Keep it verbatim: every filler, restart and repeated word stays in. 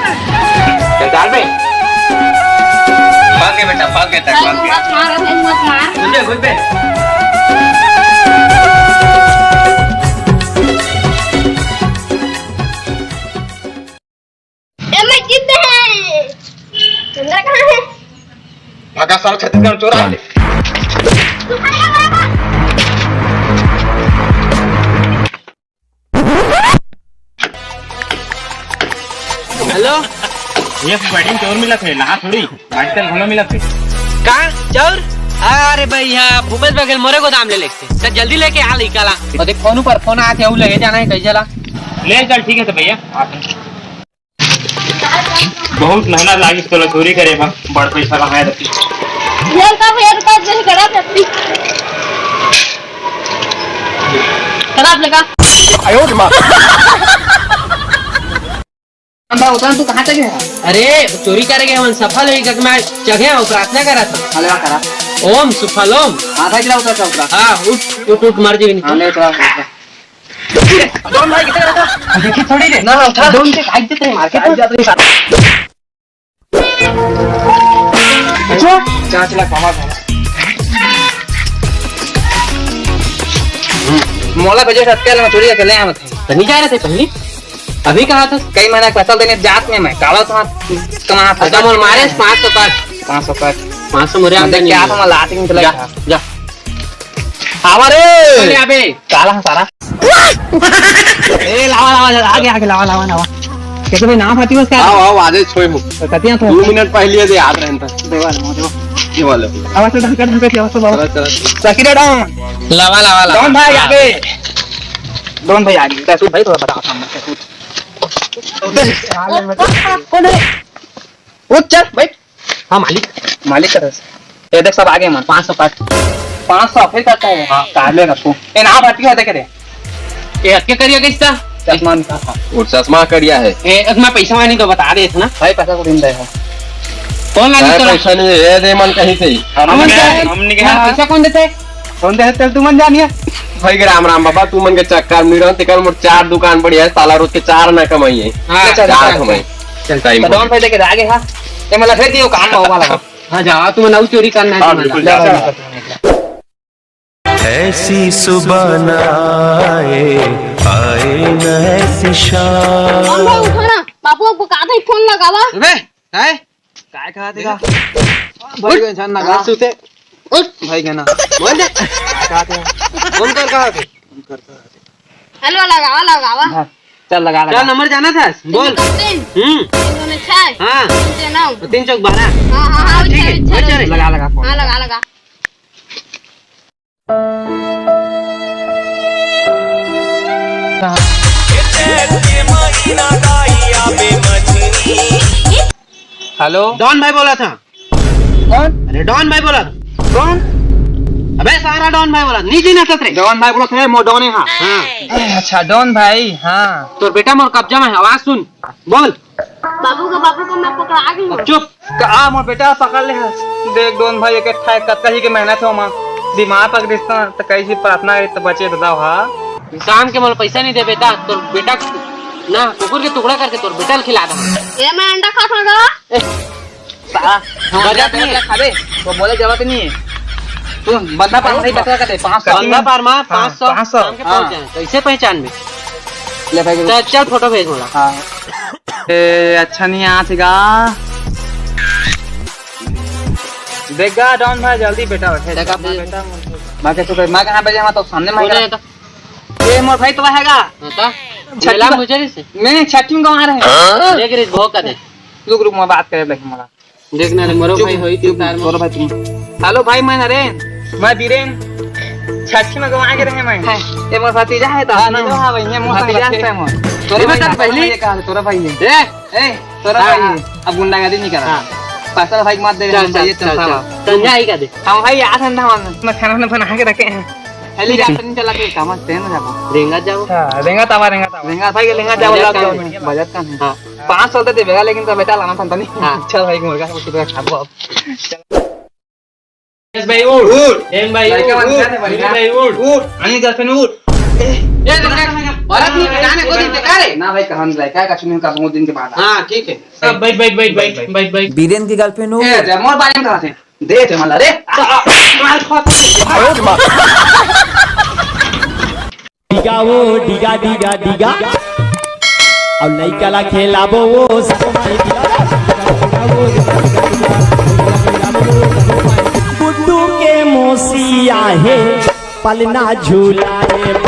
चल, डाल बे। भाग के बेटा, भाग के, भाई, भाग के। मत मार, भाई, मत मार। घुस बे, घुस बे। ए, मैं जीत है। चंद्रा कहाँ है? भागा साला छत्तीसगढ़ चोरा। हेलो। ये बैटिंग चोर मिलत हे, लहा थोड़ी, आजकल घलो मिलत हे। का? चोर? अरे भैया, भूपेश बघेल मोरे गोदाम ले लेते। तो जल्दी लेके आ लइका ला। और देख, फोन ऊपर फोन आत हे, अउ लेके जाना हे कइसे ला? ले चल, ठीक है तो भैया, आते हैं। बहुत मेहनत लागिस तोला चोरी करे बर, बड़ पैसा कमाए रखी। ये का भैया, रुका, जल्दी करा, जल्दी। करा आप लगा। आयो रे माँ। बा, उतना तू कहाँ तक है? अरे, चोरी करे के हमन सफल होई, जग मैं जगह हूँ, प्रार्थना करा था। हाँ, ले, करा। ओम सुफल ओम। हाँ, भाई, चला, उतरा, चला, उतरा। हाँ, उठ, उठ, उठ, मर जाएगी। हाँ, ले, उतरा, उतरा। डॉन भाई, किधर रहता? देखी थोड़ी रे। ना, ना, उठा। डॉन के खाई देते हैं, मार के। खाई जाते हैं, साला। अच्छा, चार लाख कमा था। मोला बजे सत्या ले चोरी करके ले आया थे। तो नहीं जा रहे थे पहले? अभी कहा था? कई महीना पैसा देने जात में मैं। काला था, कमा था। अच्छा, मोर मारे पाँच सौ तक। पाँच सौ तक। पाँच सौ मोरे मतलब आमदनी क्या है। था, मैं लात ही निकला जा, था। जा। आवा रे। अरे अबे। काला है सारा। ए, लावा, लावा, लावा, आगे, आगे, लावा, लावा, लावा। कैसे भाई, नाम फातिमा क्या? आओ, आओ, आजे छोए हो। तो कतिया तो दो मिनट पहले दे याद रहन था। देवा, देवा। ये वाला। आवाज तो ढंका, ढंका की आवाज तो बाबा। चला, चला। Shakira don. Lava, lava, lava. Don भाई, आगे। डॉन भाई, आगे। कैसे भाई, थोड़ा बताओ सामने से। कौन है? उठ, चल, बैठ। हाँ, मालिक। मालिक का दस। ये देख, सब आगे मन। पाँच सौ काट। पाँच सौ फिर काटता है। हाँ, काट लेगा तू। ए, ना बात क्यों होते करे? ये हत्या करिया किसका? चश्मा निकाल। वो चश्मा करिया है। ए, अब मैं पैसा वानी तो बता दे इतना। भाई, पैसा को दिन दे है। कौन लागी काय तोला? पैसा नहीं है, ये दे मन कहीं से ही। हम हमन क्या? क्या? हमन क्या? हाँ, पैसा कौन देते? कौन देते? तू मन जानिए। भाई के राम राम बाबा, तू मन के चक्कर में नहीं रहो, तेकर मोर चार दुकान बढ़िया है, साला रोज के चार ना कमाई है। हाँ, चार चल, चल, कमाई। चल, चल, टाइम तो हो डॉन गया। भाई देके जागे, हाँ। ये मतलब फिर दियो काम होगा लगा। हाँ, जाओ, तुम ना चोरी करना है, हाँ, तुम बिल्कुल, ना। जाओ, जाओ। ऐसी सुबह ना आए, आए न ऐसी शाम। कौन भाई उठो ना, बाबू आपको कहा था फोन लगावा। अबे, काय? काय कहा थे का? बड़ी टेंशन ना कर, सुते। उठ। भाई कहना। बोल दे। कहा थे? फोन कर कहा थे? हेलो, लगावा, लगावा। हाँ, चल लगा, लगा। क्या नंबर जाना था? बोल। तीन सौ तीन। हम्म। तीन सौ छह। हाँ। तीन सौ नौ। तीन चौक बारह। हाँ, हाँ, हाँ, ठीक है, अच्छा, अच्छा, अच्छा। लगा, लगा फोन। हाँ, लगा, लगा। हेलो। डॉन भाई बोला था। कौन? अरे डॉन भाई बोला था। कौन? अबे सारा डॉन भाई बोला, नहीं जीना सतरे। डॉन भाई बोला था, मो डॉन है, हाँ। हाँ। अच्छा, डॉन भाई, हाँ। तोर बेटा मोर कब्जा में है, आवाज सुन, बोल। बाबू का, बाबू का मैं पकड़ा गई हूँ। चुप। का मोर बेटा पकड़ ले हस? देख डॉन भाई, एक ठा कतका ही के मेहनत हो माँ, बीमार पकड़िस ना, त कइसे प्रार्थना करे त बचे दादा हा। शाम के मोला पैसा नहीं दे बेटा, तोर बेटा ना कुकुर के टुकड़ा करके तोर बेटा ल खिला दे। ये मैं अंडा खा खाऊंगा। ए, साला, बजट नहीं है। खाबे, तो बोले जरूरत नहीं है। तू बंदा पार नहीं बता कर दे, पाँच सौ। बंदा पार मार, हाँ, पाँच सौ। पाँच सौ। शाम के हाँ। पहुंच जाए, कैसे पहचान में? ले भाई, चल, चल, फोटो भेज मोला। हाँ। ए, अच्छा नहीं आत हे गा। देख गा, डॉन भाई, जल्दी बेटा उठे। देख आप बेटा, मैं कैसे कर, मैं कहाँ भेजे, मैं तो सामने में बोले करा। तो। ए, मोर भाई तो है गा। हाँ, तो? छठी मेला बा-, मुझे नहीं से। मैं छठी में गवा रहे हैं। देख रे, बहुत का दे। रुक, रुक, मैं बात करे, देख मोला। देखना रे, मरो चुप, भाई होई, चुप, तू तार मरो। मरो भाई तुम। हेलो भाई, मैं नरेन, मैं बीरेन, छठी में गवा के रहे मैं। है, ये मोर भतीजा है तो। हाँ, नहीं तो हाँ भाई, ये मोर भतीजा है मोर। तोरे भाई बता पहली। ये कहा, तोरा भाई है। ए, ए, तोरा हाँ, भाई हाँ। है। अब गुंडागर्दी नहीं करा। हाँ। पैसा भाई मत दे, चल, हम चल, ये चल, चल। समझा ही का दे। हम भाई यार ठंडा मन। मैं खाना वाना बना के रखे हैं। हेलीकॉप्टर नहीं चला के काम से ना जाबो। रेंगा जाबो। हाँ, रेंगा तावा, रेंगा तावा। रेंगा भाई, रेंगा जाबो, बजट लग कम जाओ। है। बजट कम है। हाँ। पाँच सौ दे दे बेगा, लेकिन तो बेटा लाना था नहीं। हाँ। चल भाई, मुर्गा कुछ तो खाबो अब। यस भाई, उठ। उठ। एम भाई, लड़का उठ। बन गया था, बन गया। भाई, उठ। उठ। अनिल गर्लफ्रेंड, उठ। ए, ए, तो क्या कहेगा? औरत नहीं पहचाने को दिन पे क्या रे? ना, भाई, कहानी लाए, क्या कछु नहीं, का बहुत दिन के बाद। हाँ, ठीक है। अब बैठ, बैठ, बैठ, बैठ, बैठ, बैठ। बीरेन के गर्लफ्रेंड हो? ए, दे, मोर बारे में कहा थे? दे थे मला रे। आ, आ, मार खा। डिगा वो, डिगा, डिगा, डिगा। अब लइका ला खेलाबो वो, सब माई डिगा। गुड्डू के मौसी आहे, पलना झूला रे।